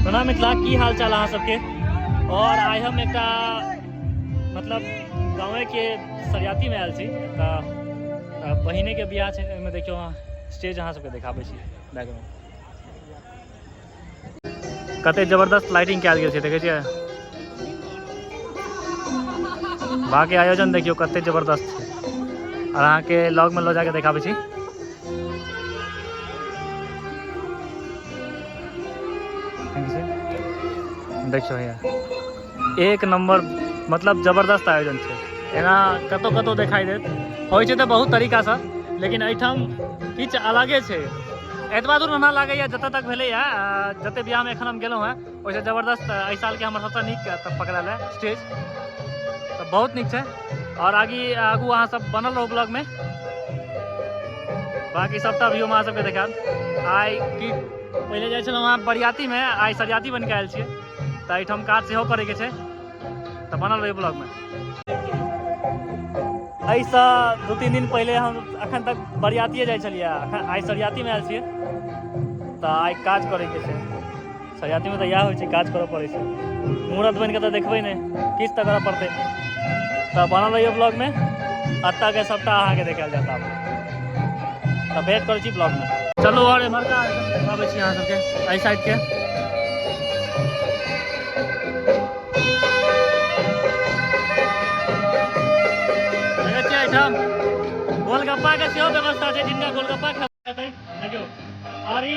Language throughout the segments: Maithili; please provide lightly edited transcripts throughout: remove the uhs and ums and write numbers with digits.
प्रणाम मिथिला, की हाल चाल अहाँ सबके। और आइ हम एकटा मतलब गाँवे के सरियाती में आयल छी तऽ बहिने के बियाह छै। एहिमे देखियौ अहाँ स्टेज अहाँ सबके देखाबै छी बैकग्राउंड कते जबरदस्त लाइटिंग कयल गेल छै, देखै छियै। बाकी आयोजन देखियौ कते जबरदस्त छै। और अहाँके लग में लऽ जाके देखाबै छी। देखियौ भैया एक नंबर मतलब जबरदस्त आयोजन छै। एना कतौ कतौ देखाई देत होइ छै तऽ बहुत तरीकासँ, लेकिन एहिठाम किछु अलगे छै। एतबा दूर हमरा लागैए जतऽ तक भेलैए, जते बियाहमे एखन हम गेलहुँ हेँ ओहिसँ जबरदस्त एहि सालके हमर सबसँ नीक पकड़ायल है स्टेज, तऽ बहुत नीक छै। आओर आगू अहाँ सब बनल रहू ब्लॉगमे, बाकी सबटा व्यू हम अहाँ सबके देखायब। आइ की पहिले जाइ छलहुँ अहाँ बरियातीमे, आइ सरियाती बनिके आयल छियै, तऽ एहिठाम काज सेहो करैके छै, तऽ बनल रही ब्लॉगमे। एहिसँ 2-3 दिन पहिले हम अखन तक बरियातिए जाइ छलियै, अखन आइ सरियातीमे आयल छियै, तऽ आइ काज करैके छै। सरियातीमे तऽ इएह होइ छै, काज करऽ पड़ै छै। मुहूर्त बनिके तऽ देखबै नहि, किछु तऽ करऽ पड़तै। तऽ बनल रहियौ ब्लॉगमे, एतऽके सबटा अहाँके देखायल जायत। आब तऽ भेंट करै छी ब्लॉगमे। चलू आओर एम्हरका देखाबै छी अहाँ सबके एहि साइडके। देखै छियै एहिठाम गोलगप्पाके सेहो व्यवस्था छै, जिनका गोलगप्पा खेतै देखियौ। और ई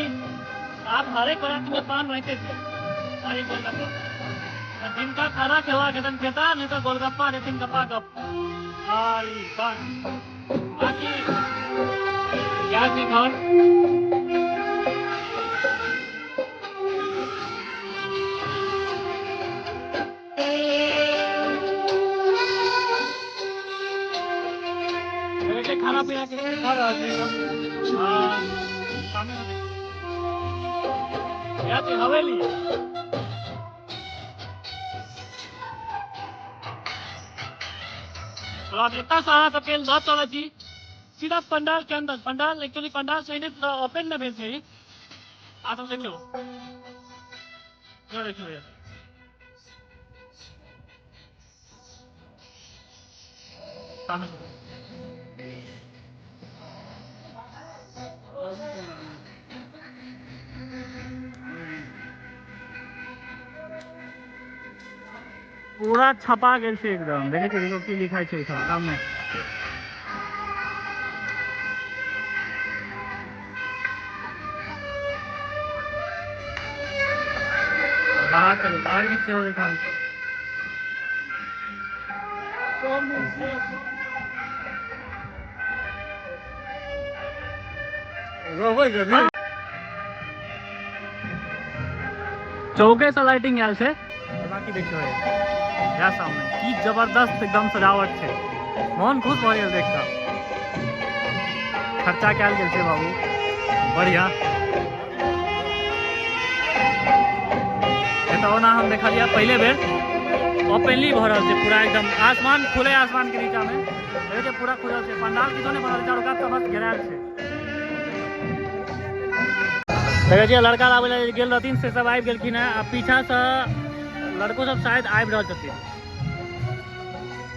आब हरेक बरात में पान रहिते छै और ई गोलगप्पा, तऽ जिनका खाना खेबाक हेतनि खेता, नहि तऽ गोलगप्पा देथिन गप्पा गप। और ई पान बाकी क्या छै घर खाना पीना के खा रहल छै एकदम। हाँ, सामने से देख। इएह छै हवेली। तो आब एतऽ अहाँ सबके लऽ चलै छी सीधा पंडाल के अंदर। पंडाल एक्चुअली पंडाल से पूरा ओपन नहि भेल छै। आ सब देखियौ, देखियौ भैया। पूरा छपा गेल छै एकदम। देखै छियै, देखियौ की लिखाइ छै एहिठाम सामने। बाहर चलू, बाहर के सेहो लिखल छै। चौके से लाइटिंग आयल छै। बाकी देखियौ इएह सामने की जबरदस्त एकदम सजावट छै, मन खुश भऽ गेल देख कऽ। खर्चा कयल गेल छै बाबू, बढ़िया। एतऽ ओना हम देखलियै पहिले बेर ओपनली भऽ रहल छै पूरा एकदम आसमान, खुले आसमान के नीचा में देखै छियै पूरा खुलल छै। पंडाल किछो नहि बनल, चारू कात बस घेरायल छै। देखै छियै लड़का लाबै लए गेल रहथिन से सब आबि गेलखिन हेँ, आ पीछासँ लड़को सब शायद आबि रहल छथिन।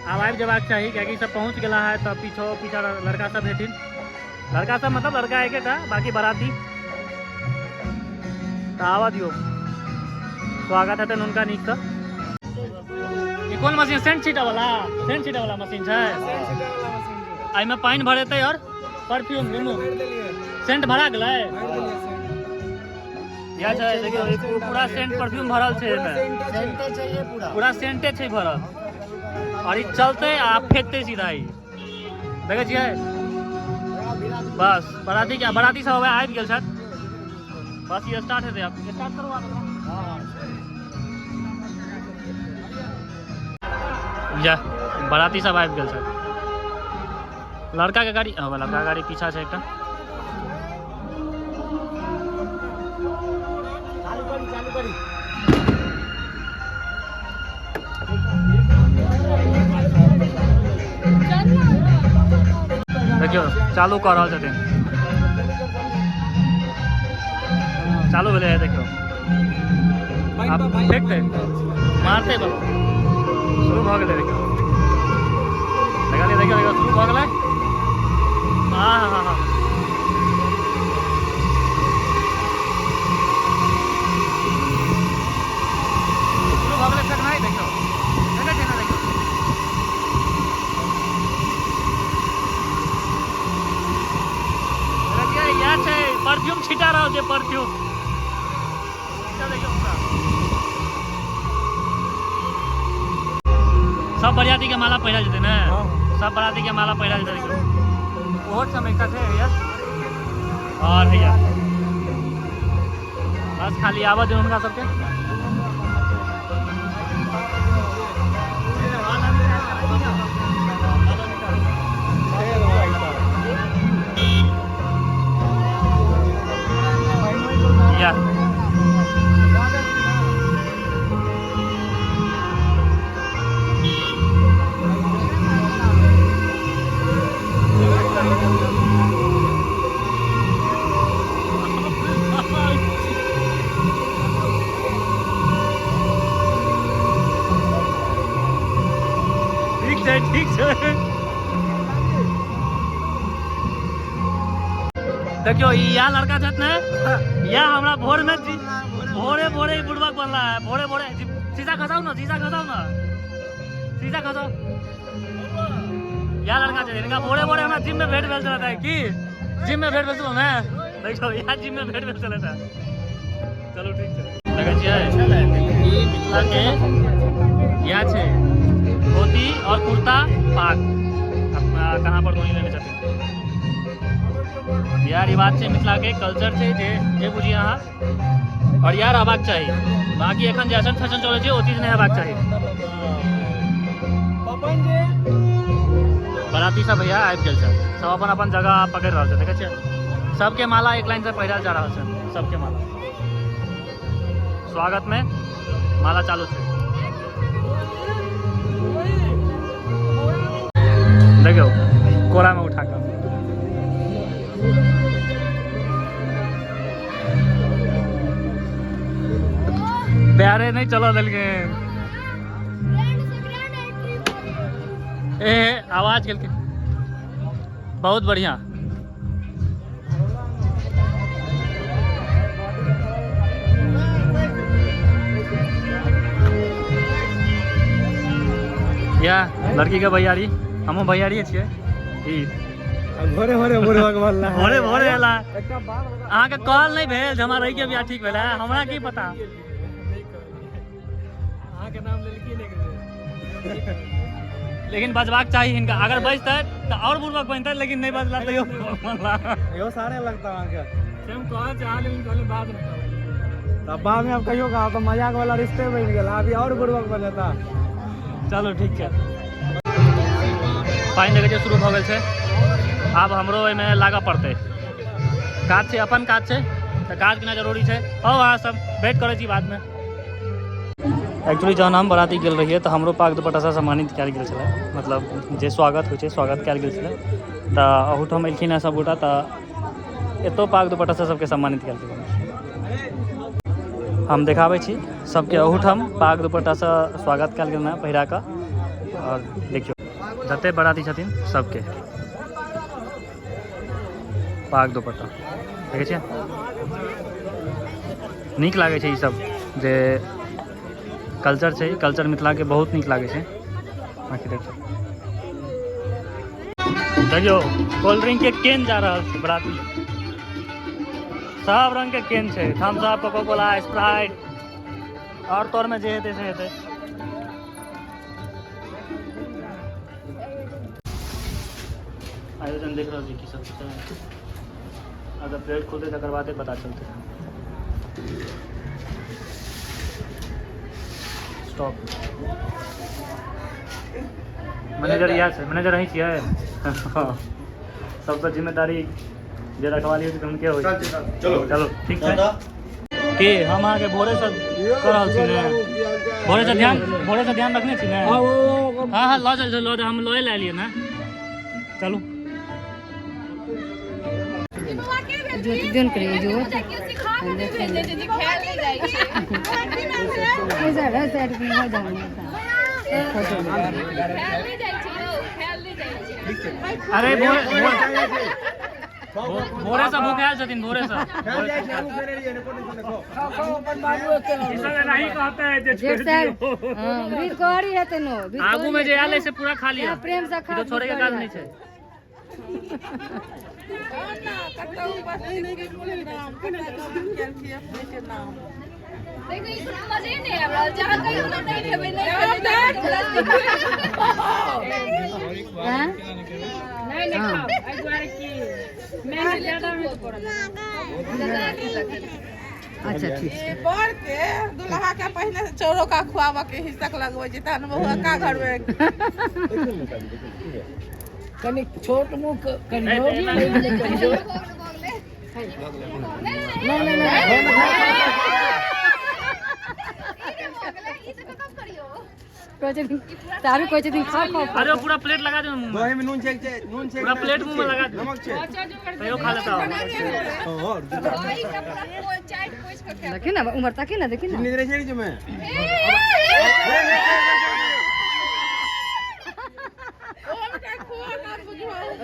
आब आबि जेबाक चाही, कियाकि सब पहुँच गेला है, तऽ पीछो पीछा लड़का सब हेथिन। लड़का सब मतलब लड़का एकेटा, बाकी बाराती। तऽ आबऽ दियौ, स्वागत हेतनि हुनका नीकसँ। ई कोन मशीन? सेंट छीटऽ वाला, सेंट छीटऽ वाला मशीन छै। एहिमे पानि भरेतै और परफ्यूम दुनू सेंट भरा गेलै। इएह छै देखियौ, ई पूरा सेंट परफ्यूम भरल छै एहिमे, पूरा सेंटे छै भरल। और ई चलतै आ फेंकतै सीधा ई, देखै छियै। बस बराती के बराती सब आबि गेल छथि, बस ई स्टार्ट हेतै। आब स्टार्ट करू आब एकरा। जा बराती सब आबि गेल छथि। लड़का के गाड़ी, हँ लड़का के गाड़ी पीछा छै एकटा। चालू करी, चालू करी। देखियौ चालू कऽ रहल छथिन, चालू भेलै है देखियौ। आब फेकतै मारतै बाबा। शुरू भऽ गेलै, देखियौ, देखलियै, देखियौ, देखियौ, शुरू भऽ गेलै। हँ हँ हँ, शुरू भऽ गेलै फेकनाइ। देखियौ, देखै छियै ने? देखियौ। देखियै, इएह छै, परफ्यूम छिटा रहल छै, परफ्यूम। देखियौ पूरा सब बरियाती के माला पहिरायल जेतै ने, सब बराती के माला पहिरायल जेतै। देखियौ, ओहो सब एकटा छै भैया और भैया, बस खाली आबऽ दियौ हुनका सबके। या ठीक छै, ठीक छै। देखियौ, ई इएह लड़का छथि ने, इएह हमरा भोर में भोरे भोरे ई बुढ़बक बनला है। भोरे भोरे शीशा खसाउ ने, शीशा खसाउ ने, शीशा खसाउ। इएह लड़का छै, हिनका भोरे भोरे हमरा जिम में भेंट भेल छलै। की जिम में भेंट भेल छलौ ने? देखियौ, इएह जिम में भेंट भेल छलै। चलू, ठीक छै। देखै छियै, ई मिथिला के इएह छै, धोती और कुर्ता, पाग, अपना कहाँ पर धोनी लेने छथिन। इएह रिवाज छै, मिथिला के कल्चर छै, जे जे बुझिए अहाँ, और इएह रहबाक चाही। बाकी एखन जे ऐसन फैशन चलै छै, ओ चीज नहि हेबाक चाही। बराती सब भैया आबि गेल छै, सब अपन अपन जगह पकड़ि रहल छै। देखै छियै, सबके माला एक लाइन से पहिरल जा रहल छै, सबके माला। स्वागत में माला चालू छै। देखियौ, कोरा में उठा कऽ पैरे नहीं चला देलकै। ए आवाज केलकै, बहुत बढ़िया। या लड़की के भैयारी, हमहूँ भैयारी छियै ई। भोरे भोरे बुढ़बक बनला। भोरे भोरे एला। एकटा बात बता। अहाँके कॉल नहि भेल जे हमरा रहि के बियाह ठीक भेलै? हमरा की पता। अहाँके नाम लेलखिन एक बेर। लेकिन बजबाक चाही हिनका, अगर बजतै तऽ आओर बुड़बक बनतै, लेकिन नहि बजला तैयो बुड़बक बनला। इहो सारे लगता अहाँके। से हम कहऽ चाहलियै, लेकिन कहलियै बाद में कहबै। तब बाद में अब कहियो कहा तो मजाक वाला रिश्ते बन गेल, अभी और बुड़बक बनेता। चलू, ठीक छै। पानि देखै छियै, शुरू भऽ गेल छै। आब हमरो एहिमे लागऽ पड़तै। काज छै, अपन काज छै, तऽ काज केनाइ जरूरी छै। हौ, अहाँ सब भेंट करै छी बादमे। एक्चुअली जहन हम बराती गेल रहियै तऽ हमरो पाग दुपट्टासँ सम्मानित कयल गेल छलै, मतलब जे स्वागत होइ छै, स्वागत कयल गेल छलै। तऽ अहूठाम एलखिन हेँ सभगोटा, तऽ एतौ पाग दुपट्टासँ सबके सम्मानित कयल गेल। हम देखाबै छी सबके, अहूठाम पाग दुपट्टासँ स्वागत कयल गेल हेँ पहिरा कऽ। आओर देखियौ, जते बराती छथिन सबके पाग दुपट्टा। देखै छियै, नीक लागै छै। ई सब जे कल्चर छै, कल्चर मिथिलाके बहुत नीक लागै छै। बाकी देखियौ, देखियौ, कोल्ड ड्रिंक के केन जा रहल छै बराती। सब रंग के केन छै, थम्स अप, कोको कोला, Sprite, आओर तोर में जे हेतै से हेतै। आयोजन देख रहल छी, की सब छै। अगर प्लेट खुलतै तकर बादे पता चलतै। स्टॉप। मैनेजर इएह छै, मैनेजर अहीं छियै। सबसँ जिम्मेदारी जे रखवाली होइ छै तऽ हुनके होइ छै। चलो। चलो, ठीक छै। की हम अहाँके भोरेसँ कऽ रहल छी ने, भोरेसँ ध्यान, भोरेसँ ध्यान रखने छी ने। हँ हँ, लऽ चल, लऽ हम लए लए एलियै ने। चलू। जोत जोन करिए जोत। साइड, है साइड में हो जाएंगे। अरे भोरे भोरे से भूखायल छथिन, भोरे से। जेठ साहब, हाँ, बीत करी हेतै नो। आगू में जे आयल है से पूरा खा लिया। प्रेम से खा। ई तो छोड़े के काज नहीं छै। देखो, ई कोनो मजे नहि आबि रहल। जहाँ कहियो ना नहि खेबै, नहि खेबै। हैं? नहीं नहीं, खाओ, एहि दुआरे कि मेहनत ज्यादा में पड़ल। अच्छा, ठीक छै। बर के दुल्हा के पहिने चौरोका खुआबऽ के हिस्सक लगबै छै, तहन बहुआ का घर में। कनि छोट मुँह करियौ। नहीं नहीं नहीं, कहै छथिन तारू, कहै छथिन खाओ खाओ। अरे वो पूरा प्लेट लगा दो मुंह में। दही में नून छै, नून छै। पूरा प्लेट मुंह में लगा दो। नमक छै। तैयो खा लेता हूँ। और दही के पूरा चाटि पोछि कऽ खायब। देखी ना, उम्र ताकी ना, देखी ना। चीनी देने छै ने में।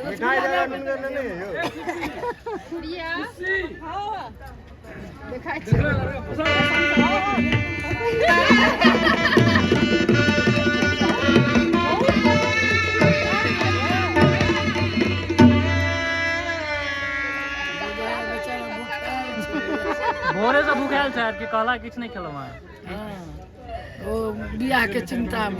मिठाई ज्यादा नून करने नहीं है यो। भोरे से भूखायल छै कि कहला किछु नहि खेलहुँ हँ। ओ बियाह के चिंता में।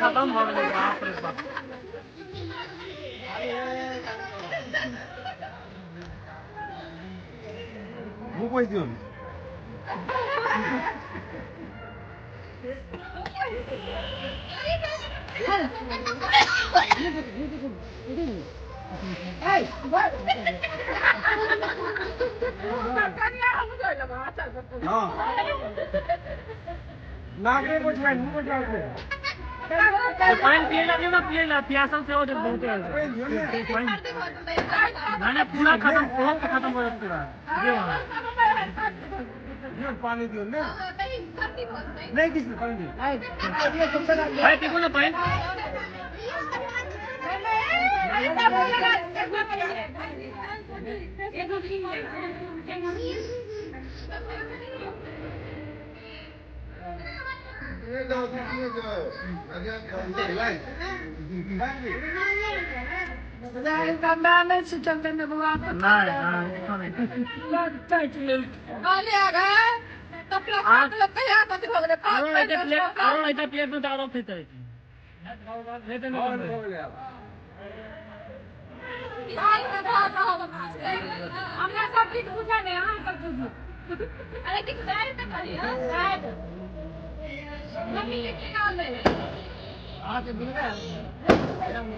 खत्म भऽ गेलै, बाप रे बाप। मुँह पोछि दियौ। हाँ, नाक नहीं पोछबै, मुँह पोछबै। पानि पियै ला दियौ ने, पियै ला। प्यासल सेहो जे बहुते आयल छै। दियौ ने। पानि नहि नहि, पूरा खत्म, ओहो खत्म हो जायत पूरा, दियौ अहाँ। दियौ, पानी दियौ ने। नहीं, किछु पानी दियौ। भाइ, पीबू ने पानि। नहि नहि, किछो नहि। आरो एते प्लेट, आरो एते प्लेट में तऽ आरो खेतै। हेतै ने? हमरा सब किछु बुझल नहि, अहाँ सब बुझू। अरे, किछु दालि तऽ कहियौ दालि। मम्मी के की नाम है?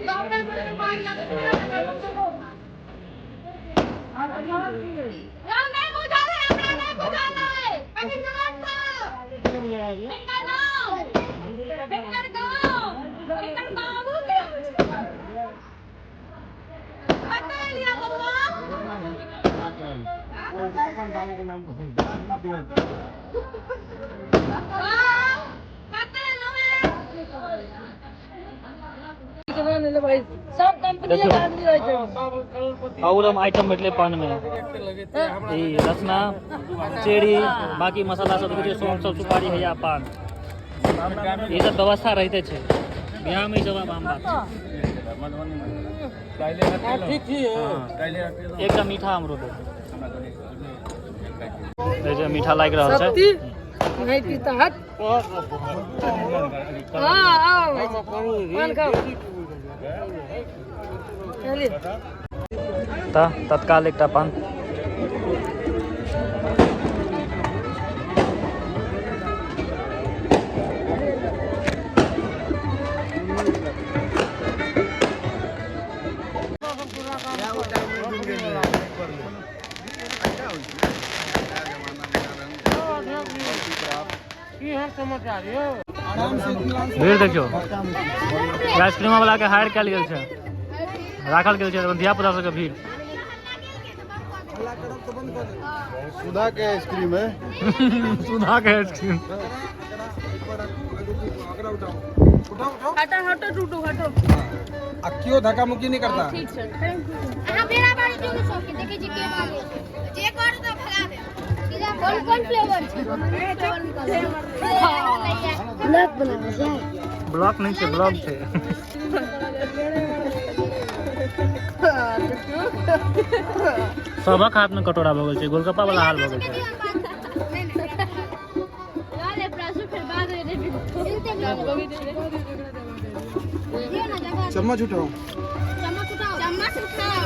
डॉक्टर बोले पानी लगा। नहीं बुझल है हमरा, नहीं बुझल है। पहिले जवाब दो। हिनकर नाम, हिनकर गाँव, हिनकर बाबू के कतऽ एलियै बउआ? हाँ, कतऽ एलहुँ हेँ? सब कंपनी के आदमी रहै छै। और हम आइटम भेटलै पान में, ई रसना, चेरी, बाकी मसाला सब देखै छियै, सौंफ सब, सुपारी हैया, पान। ई सब व्यवस्था रहिते छै बियाह में, ई सब आम बात छै। हाँ। एकटा मीठा हमरो दे। এই जे मीठा लागि रहल छै। सत्ती नहीं पीता, हट। हाँ, आओ, पान खाओ, चलिए। तऽ तत्काल एकटा पान। भीड़ देखियौ, आइसक्रीम वाला के हायर कयल गेल छै, राखल गेल छै धिया पुता सबके भीड़। सुधा के आइसक्रीम है। सुधा के आइसक्रीम। हटो हटो टूटू हटो। आ क्यों धक्का मुक्की नहीं करता? ठीक छै। अहाँ बेरा बारी दियौ ने सबके, देखै छी के बाजै छै। जे करू तऽ भगा देब। कोन कोन फ्लेवर छै? ब्लॉक बनाबै छै। ब्लॉक नहि छै, ब्लॉक छै। सबक हाथ में कटोरा भऽ गेल छै, गोलगप्पा वाला हाल भऽ गेल छै। चम्मच उठाओ। चम्मच उठाओ, चम्मच उठाओ।